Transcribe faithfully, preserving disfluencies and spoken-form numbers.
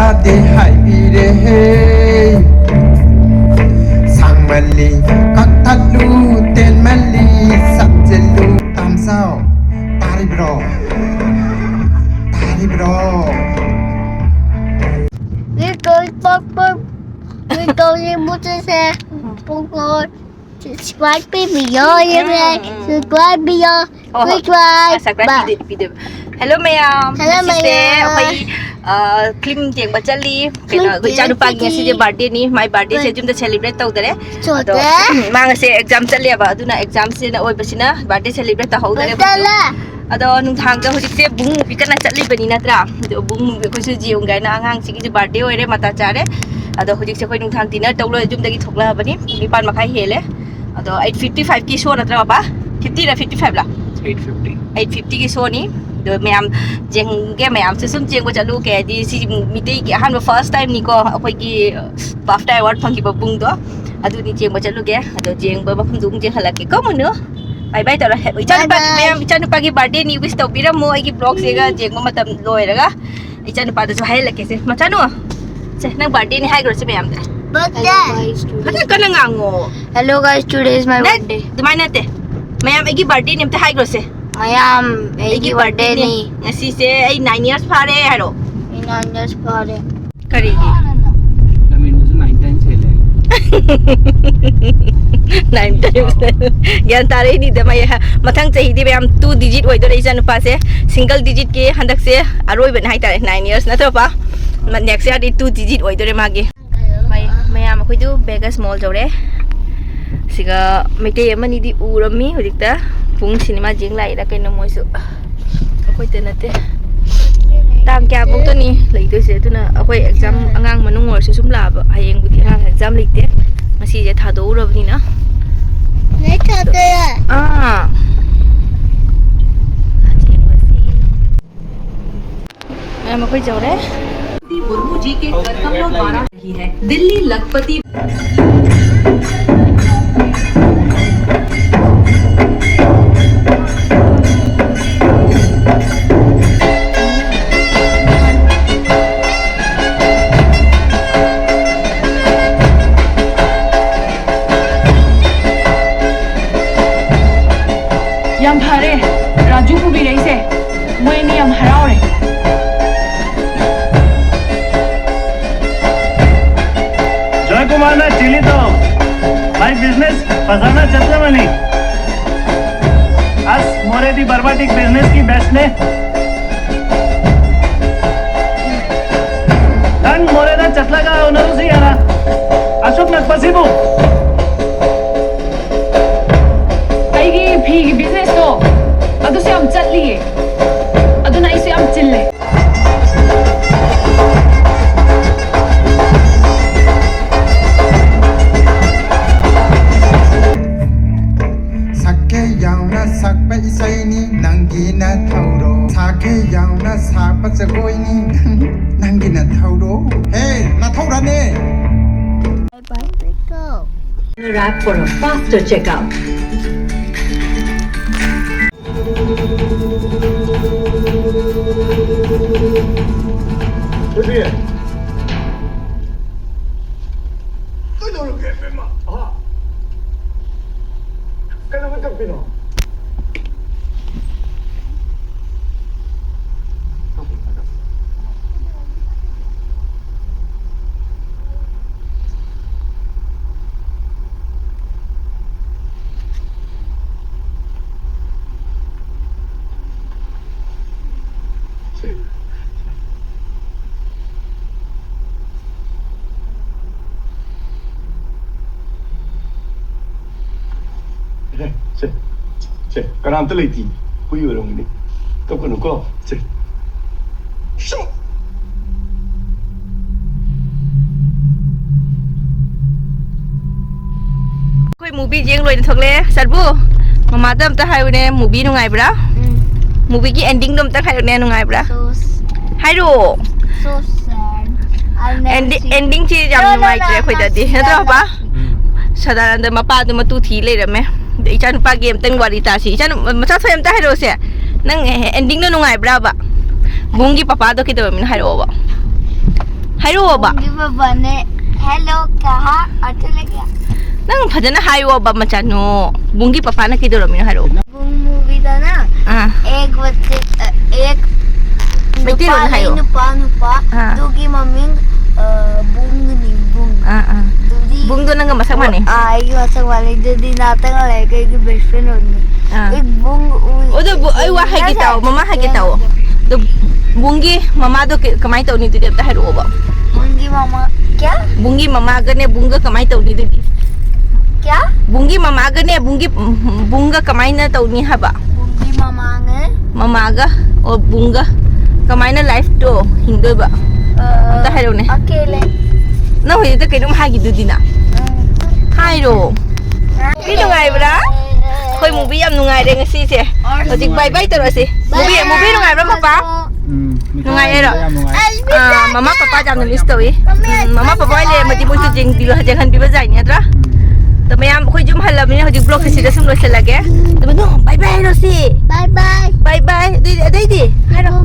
ꯌꯥꯗꯦ ꯍꯥꯏꯕꯤꯔꯦꯍꯦ꯫ ꯁꯥꯡꯃꯜꯂꯤ ꯀꯛꯊꯠꯂꯨ, ꯇꯦꯟꯃꯜꯂꯤ ꯁꯞꯆꯤꯜꯂꯨ꯫ ꯇꯥꯝꯆꯥꯎ, ꯇꯥꯔꯤꯕ꯭ꯔꯣ? ꯇꯥꯔꯤꯕ꯭ꯔꯣ? ꯃꯤ ꯀꯧꯏ ꯄꯣꯛꯄ, ꯃꯤ ꯀꯧꯏ ꯃꯨꯠꯆꯁꯦ꯫ ꯄꯨꯡ ꯀꯧꯏ꯫ Subscribe ꯄꯤꯕꯤꯌꯣ, ꯌꯦꯡꯉꯦ꯫ ꯎꯝ, ꯎꯝ꯫ Subscribe ꯄꯤꯌꯣ꯫ ꯍꯣꯏ, ꯍꯣꯏ꯫ Subscribe ꯑ, subscribe ꯕꯥ꯫ ꯄꯤꯗꯣꯏ-, ꯄꯤꯗꯣꯏꯕ꯫ Hello ꯃꯌꯥꯝ, hello ꯉꯁꯤꯁꯦ ꯃꯌꯥꯝ꯫ ꯑꯩꯈꯣꯏ, ꯑ, film ꯌꯦꯡꯕ ꯆꯠꯂꯤ꯫ ꯀꯩꯅꯣ, film ꯑꯩꯈꯣꯏ ꯏꯆꯥꯅꯨꯄꯥꯒꯤ ꯆꯠꯂꯤ꯫ ꯉꯁꯤꯁꯦ birthday ꯅꯤ, my birthday ꯁꯦ ꯕꯥ-, ꯌꯨꯝꯗ celebrate ꯇꯧꯗꯔꯦ꯫ ꯑꯗꯣ, ꯆꯠꯇ꯭ꯔꯦ꯫ ꯃꯥ ꯉꯁꯤ exam ꯆꯠꯂꯦꯕ, ꯑꯗꯨꯅ exam ꯁꯤꯅ ꯑꯣꯏꯕꯁꯤꯅ birthday celebrate ꯇꯧꯍꯧꯗꯔꯦ ꯑꯩꯈꯣꯏꯁꯨ꯫ ꯆꯠꯂꯦ꯫ ꯑꯗꯣ ꯅꯨꯡꯗꯥꯡꯗ ꯍꯧꯖꯤꯛꯁꯦ ꯕꯨꯡ movie ꯀꯟꯅ ꯆꯠꯂꯤꯕꯅꯤ ꯅꯠꯇ꯭ꯔꯥ? ꯑꯗꯣ ꯕꯨꯡ movie ꯑꯩꯈꯣꯏꯁꯨ ꯌꯦꯡꯉꯨꯒꯦ ꯍꯥꯏꯅ ꯑꯉꯥꯡꯁꯤꯒꯤꯁꯨ birthday ꯑꯣꯏꯔꯦ, ꯃꯇꯥ ꯆꯥꯔꯦ꯫ ꯑꯗꯣ ꯍꯧꯖꯤꯛꯁꯦ ꯑꯩꯈꯣꯏ ꯅꯨꯡꯗꯥꯡ dinner ꯇꯧ ꯂꯣꯏꯔ ꯌꯨꯝꯗꯒꯤ ꯊꯣꯛꯂꯛꯑꯕꯅꯤ꯫ ꯄꯨꯡ ꯅꯤꯄꯥꯟ ꯃꯈꯥꯏ ꯍꯦꯜꯂꯦ꯫ ꯑꯗꯣ eight fifty five ꯀꯤ show ꯅꯠꯇ꯭ꯔꯥ ꯄꯥꯄꯥ? Fifty ꯔ fifty five ꯂ? Eight fifty꯫ Eight fifty ꯒꯤ show ꯅꯤ꯫ ꯑꯗꯣ ꯃꯌꯥꯝ ꯌꯦꯡꯒꯦ, ꯃꯌꯥꯝꯁꯨ ꯁꯨꯝ ꯌꯦꯡꯕ ꯆꯠꯂꯨ꯫ ꯀꯩ ꯍꯥꯏꯗꯤ ꯁꯤ ꯃꯤꯇꯩꯒꯤ ꯑꯍꯥꯟꯕ first time ꯅꯤꯀꯣ ꯑꯩꯈꯣꯏꯒꯤ BAFTA award ꯐꯪꯈꯤꯕ ꯕꯨꯡꯗꯣ꯫ ꯑꯗꯨꯗꯤ ꯌꯦꯡꯕ ꯆꯠꯂꯨꯒꯦ꯫ ꯑꯗꯣ ꯌꯦꯡꯕ ꯃꯐꯝꯗꯨ ꯑꯃꯨꯛ ꯌꯦꯡꯍꯜꯂꯛꯀꯦꯀꯣ ꯃꯨꯅꯨ꯫ Bye bye ꯇꯧꯔꯣ꯫ ꯍꯦ, ꯏꯆꯥꯅꯨꯄꯥꯒꯤ, bye bye꯫ ꯃꯌꯥꯝ ꯏꯆꯥꯅꯨꯄꯥꯒꯤ birthday ꯅꯤ wish ꯇꯧꯕꯤꯔꯝꯃꯣ ꯑꯩꯒꯤ vlog ꯁꯤꯒ ꯌꯦꯡꯕ ꯃꯇꯝ ꯂꯣꯏꯔꯒ꯫ ꯏꯆꯥꯅꯨꯄꯥꯗꯁꯨ ꯍꯥꯏꯍꯜꯂꯛꯀꯦꯁꯦ꯫ ꯃꯆꯥꯅꯨ, ꯁꯦ, ꯅꯪ birthday ꯅꯤ ꯍꯥꯏꯈ꯭ꯔꯣꯁꯦ ꯃꯌꯥꯝꯗ꯫ Birthday꯫ Hello guys, today ꯐꯖꯅ ꯀꯟꯅ ꯉꯥꯡꯉꯣ꯫ Hello guys, today is my nut-, birthday꯫ ꯑꯗꯨꯃꯥꯏꯅ ꯅꯠꯇꯦ꯫ ꯃꯌꯥꯝ ꯑꯩꯒꯤ birthday ꯅꯤ ꯑꯝꯇ ꯍꯥꯏꯈ꯭ꯔꯣꯁꯦ꯫ ꯃꯌꯥꯝ ꯑꯩꯒꯤ ꯑꯩꯒꯤ birthday birthday ꯅꯤ꯫ ꯅꯤ꯫ ꯉꯁꯤꯁꯦ ꯑꯩ nine years ꯐꯥꯔꯦ ꯍꯥꯏꯔꯣ꯫ ꯑꯩ nine years ꯐꯥꯔꯦ꯫ ꯀꯔꯤꯒꯤ? ꯅꯃꯤꯟꯗꯨꯁꯨ nine times ꯍꯦꯜꯂꯦ꯫ Nine times꯫ ꯒ꯭ꯌꯥꯟ ꯇꯥꯔꯛꯏꯅꯤꯗ ꯃꯌꯥ-, ꯃꯊꯪ ꯆꯍꯤꯗꯤ ꯃꯌꯥꯝ two digit ꯑꯣꯏꯗꯣꯔꯦ ꯏꯆꯥꯅꯨꯄꯥꯁꯦ꯫ Single digit ꯀꯤ ꯍꯟꯗꯛꯁꯦ ꯑꯔꯣꯏꯕꯅꯦ ꯍꯥꯏꯇꯥꯔꯦ, nine years ꯅꯠꯇ꯭ꯔꯣ ꯄꯥ? ꯃ-, next year ꯗꯤ two digit ꯑꯣꯏꯗꯣꯔꯦ ꯃꯥꯒꯤ꯫ ꯃꯩ-, ꯃꯌꯥꯝ ꯑꯩꯈꯣꯏꯗꯨ Vegas Mall ꯌꯧꯔꯦ꯫ ꯁꯤꯒ ꯃꯩꯇꯩ ꯑꯃꯅꯤꯗꯤ ꯎꯔꯝꯃꯤ ꯍꯧꯖꯤꯛꯇ꯫ ꯄꯨꯡ ꯁꯤꯅꯦꯃꯥ ꯌꯦꯡ ꯂꯥꯛꯏꯔꯥ ꯀꯩꯅꯣ ꯃꯣꯏꯁꯨ꯫ ꯑꯩꯈꯣꯏꯗ ꯅꯠꯇꯦ꯫ ꯇꯥꯡ ꯀꯌꯥ ꯐꯥꯎꯗꯅꯤ ꯂꯩꯗꯣꯏꯁꯦ? ꯑꯗꯨꯅ ꯑꯩꯈꯣꯏ exam, ꯑꯉꯥꯡ ꯃꯅꯨꯡ ꯑꯣꯏꯔꯁꯨ ꯁꯨꯝ ꯂꯥꯛꯑꯕ꯫ ꯍꯌꯦꯡꯕꯨꯗꯤ ꯑꯉꯥꯡ exam ꯂꯩꯇꯦ꯫ ꯉꯁꯤꯁꯦ ꯊꯥꯗꯣꯛꯎꯔꯕꯅꯤꯅ꯫ ꯅꯣꯏ ꯊꯥꯗꯣꯛꯑꯦ? ꯑꯥ꯫ ꯃꯌꯥꯝ ꯑꯩꯈꯣꯏ ꯌꯧꯔꯦ꯫ मुर्मू जी के कर कमलों द्वारा रही है। दिल्ली लखपति ꯃꯥꯅ ꯆꯤꯜꯂꯤꯗꯣ, ꯃꯥꯏ ꯕꯤꯖꯤꯅꯦꯁ ꯐꯖꯅ ꯆꯠꯆꯕꯅꯤ꯫ ꯑꯁ, ꯃꯣꯔꯦꯗꯤ ꯕꯔꯕꯥꯇꯤꯛ ꯕꯤꯖꯤꯅꯦꯁꯀꯤ ꯕꯦꯁꯅꯦ꯫ ꯅꯪ ꯃꯣꯔꯦꯗ ꯆꯠꯂꯒ ꯎꯅꯔꯨꯁꯤ ꯌꯥꯔꯥ? ꯑꯁꯨꯛ ꯅꯛꯄꯁꯤꯕꯨ꯫ ꯑꯩꯒꯤ ꯐꯤꯒꯤ ꯕꯤꯖꯤꯅꯦꯁꯇꯣ ꯑꯗꯨꯁꯨ ꯌꯥꯝ ꯆꯠꯂꯤꯌꯦ, ꯑꯗꯨꯅ ꯑꯩꯁꯨ ꯌꯥꯝ ꯆꯤꯜꯂꯦ꯫ ꯁꯛꯀꯦ ꯌꯥꯎꯅ ꯁꯛꯄ ꯏꯁꯩꯅꯤ ꯅꯪꯒꯤ ꯅꯊꯧꯔꯣ, ꯁꯥꯒꯦ ꯌꯥꯎꯅ ꯁꯥꯕ ꯖꯒꯣꯏꯅꯤ ꯅꯪꯒꯤ ꯅꯊꯧꯔꯣ꯫ ꯍꯦ, ꯅꯊꯧꯔꯅꯦ꯫ Wrap for a faster checkout. ꯀꯩꯗꯧꯔꯒꯦ, ꯕꯦꯝꯃ? ꯍꯥ? ꯀꯩꯗꯧꯕꯩ ꯀꯞꯄꯤꯅꯣ? ꯁꯦ, ꯁꯦ, ꯀꯅꯥꯝꯇ ꯂꯩꯇꯦ꯫ ꯍꯨꯏ ꯑꯣꯏꯔꯝꯒꯅꯤ꯫ ꯀꯞꯀꯅꯨꯀꯣ꯫ ꯁꯦ꯫ ꯁꯣ꯫ ꯑꯩꯈꯣꯏ movie ꯌꯦꯡ ꯂꯣꯏꯅ ꯊꯣꯛꯂꯛꯑꯦ꯫ ꯁꯔꯕꯨ, ꯃꯃꯥꯗ ꯑꯝꯇ ꯍꯥꯏꯌꯨꯅꯦ, movie ꯅꯨꯡꯉꯥꯏꯕ꯭ꯔꯥ? ꯎꯝ꯫ Movieꯒꯤ endingꯗꯣ ꯑꯝꯇ ꯍꯥꯏꯔꯨꯅꯦ, ꯅꯨꯡꯉꯥꯏꯕ꯭ꯔꯥ? So s-, ꯍꯥꯏꯔꯛꯑꯣ꯫ So sad. I'll never Ending, see. Endingꯁꯤ ꯌꯥꯝ No, no, ꯅꯨꯡꯉꯥꯏꯇ꯭ꯔꯦ no, I'm not ꯑꯩꯈꯣꯏꯗꯗꯤ꯫ seeing. ꯅꯠꯇ꯭ꯔꯣ, No, no. ꯄꯥ? ꯎꯝ꯫ ꯁꯗꯥꯅꯟꯗ ꯃꯄꯥꯗꯨ ꯃꯇꯨ ꯊꯤ ꯂꯩꯔꯝꯃꯦ꯫ ꯑꯗ ꯏꯆꯥꯅꯨꯄꯥꯒꯤ ꯑꯝꯇꯪ ꯋꯥꯔꯤ ꯇꯥꯁꯤ꯫ ꯏꯆꯥꯅꯨ-, ꯃꯆꯥ ꯊꯣꯏ ꯑꯝꯇ ꯍꯥꯏꯔꯛꯑꯣꯁꯦ꯫ ꯅꯪ endingꯗꯣ ꯅꯨꯡꯉꯥꯏꯕ꯭ꯔꯥꯕ? ꯕꯨꯡꯒꯤ ꯄꯄꯥꯗꯣ ꯀꯩꯗꯧꯔꯝꯃꯤꯅꯣ ꯍꯥꯏꯔꯛꯑꯣꯕ꯫ ꯍꯥꯏꯔꯛꯑꯣꯕ꯫ ꯕꯨꯡꯒꯤ ꯄꯄꯥꯅꯦ꯫ Hello ꯀꯍꯥ? ꯑꯔꯊ ꯂꯩ ꯀꯌꯥ? ꯅꯪ ꯐꯖꯅ ꯍꯥꯏꯌꯣꯕ, ꯃꯆꯥꯅꯨ꯫ ꯕꯨꯡꯒꯤ ꯄꯄꯥꯅ ꯀꯩꯗꯧꯔꯝꯃꯤꯅꯣ ꯍꯥꯏꯔꯛꯑꯣ꯫ ꯕꯨꯡ movieꯗꯅ ꯑꯥ꯫ ꯑꯦꯛ ꯕꯆꯦ, ꯑ, ꯑꯦꯛ ꯃꯩꯇꯩꯂꯣꯟ ꯅꯨꯄꯥ ꯂꯩ, ꯍꯥꯏꯌꯣ꯫ ꯅꯨꯄꯥ, ꯅꯨꯄꯥ꯫ ꯑꯥ꯫ ꯑꯗꯨꯒꯤ ꯃꯃꯤꯡ, ꯑ, ꯕꯨꯡꯅꯤ, ꯕꯨꯡ꯫ ꯑꯥ, ꯑꯥ꯫ ꯑꯗꯨꯗꯤ ꯕꯨꯡꯗꯣ ꯅꯪꯒ ꯃꯁꯛ ꯃꯥꯟꯅꯩ꯫ ꯑꯥ, ꯑꯩꯒꯤ ꯃꯁꯛ ꯃꯥꯟꯅꯩ꯫ ꯑꯗꯨꯗꯤ ꯅꯥꯇꯪ ꯂꯩꯔꯒ ꯑꯩꯒꯤ best friend ꯑꯣꯏꯅꯤ꯫ ꯑꯥ꯫ ꯑꯩ ꯕꯨꯡ ꯎ-, ꯑꯗꯨ ꯕꯨ-, ꯑꯩ ꯋꯥ ꯍꯥꯏꯒꯦ ꯇꯥꯎ, ꯃꯃꯥ ꯍꯥꯏꯒꯦ ꯇꯥꯎ꯫ ꯑꯗꯨ ꯕꯨꯡꯒꯤ ꯃꯃꯥꯗꯣ ꯀ-, ꯀꯃꯥꯏꯅ ꯇꯧꯅꯤ ꯑꯗꯨꯗꯤ ꯑꯝꯇ ꯍꯥꯏꯔꯛꯑꯣꯕ꯫ ꯕꯨꯡꯒꯤ ꯃꯃꯥ ꯀꯌꯥ? ꯕꯨꯡꯒꯤ ꯃꯃꯥꯒꯅꯦ ꯕꯨꯡꯒ ꯀꯃꯥꯏꯅ ꯇꯧꯅꯤ ꯑꯗꯨꯗꯤ? ꯀꯌꯥ? ꯕꯨꯡꯒꯤ ꯃꯃꯥꯒꯅꯦ ꯕꯨꯡꯒꯤ, ꯕꯨꯡꯒ ꯀꯃꯥꯏꯅ ꯇꯧꯅꯤ ꯍꯥꯏꯕ? ꯕꯨꯡꯒꯤ ꯃꯃꯥꯅꯦ꯫ ꯃꯃꯥꯒ, ꯑꯣ, ꯕꯨꯡꯒ ꯀꯃꯥꯏꯅ life ꯇꯣ ꯍꯤꯡꯗꯣꯏꯕ? ꯑ, ꯑꯝꯇ ꯍꯥꯏꯔꯛꯎꯅꯦ꯫ ꯑꯀꯦꯂꯦ꯫ ꯅꯪ ꯍꯧꯖꯤꯛꯇ ꯀꯩꯅꯣꯝ ꯍꯥꯏꯈꯤꯗꯨꯗꯤ ꯅꯪ? ꯎꯝ꯫ ꯍꯥꯏꯔꯣ꯫ ꯃꯤ ꯅꯨꯡꯉꯥꯏꯕ꯭ꯔꯥ? ꯑꯩꯈꯣꯏ movie ꯌꯥꯝ ꯅꯨꯡꯉꯥꯏꯔꯦ ꯉꯁꯤꯁꯦ꯫ ꯍꯧꯖꯤꯛ bye bye ꯇꯧꯔꯁꯤ꯫ Movie, movie ꯅꯨꯡꯉꯥꯏꯕ꯭ꯔꯥ, ꯃꯄꯥ? ꯎꯝ, ꯃꯤꯀꯥ ꯅꯨꯡꯉꯥꯏꯔꯦꯔꯣ? ꯌꯥꯝ ꯅꯨꯡꯉꯥꯏ꯫ ꯑꯥ, ꯃꯃꯥ ꯄꯄꯥ ꯌꯥꯝꯅ miss ꯇꯧꯏ꯫ ꯎꯝ, ꯃꯃꯥ ꯄꯄꯥ ꯍꯣꯏ ꯂꯩꯔꯝꯃꯗꯤ ꯃꯣꯏꯁꯨ ꯌꯦꯡꯕꯤꯕ-, ꯌꯦꯡꯍꯟꯕꯤꯕ ꯌꯥꯏ ꯅꯠꯇ꯭ꯔꯥ? ꯎꯝ꯫ ꯑꯗꯣ ꯃꯌꯥꯝ ꯑꯩꯈꯣꯏ ꯌꯨꯝ ꯍꯜꯂꯕꯅꯤꯅ ꯍꯧꯖꯤꯛ vlog ꯁꯤ ꯁꯤꯗ ꯁꯨꯝ ꯂꯣꯏꯁꯤꯜꯂꯒꯦ꯫ ꯑꯗꯨ ꯃꯅꯨꯡ bye bye ꯍꯥꯏꯔꯣ ꯁꯤ꯫ Bye bye꯫ Bye bye꯫ ꯑꯗꯨꯏꯗꯤ, ꯑꯗꯩꯗꯤ? ꯍꯥꯏꯔꯣ꯫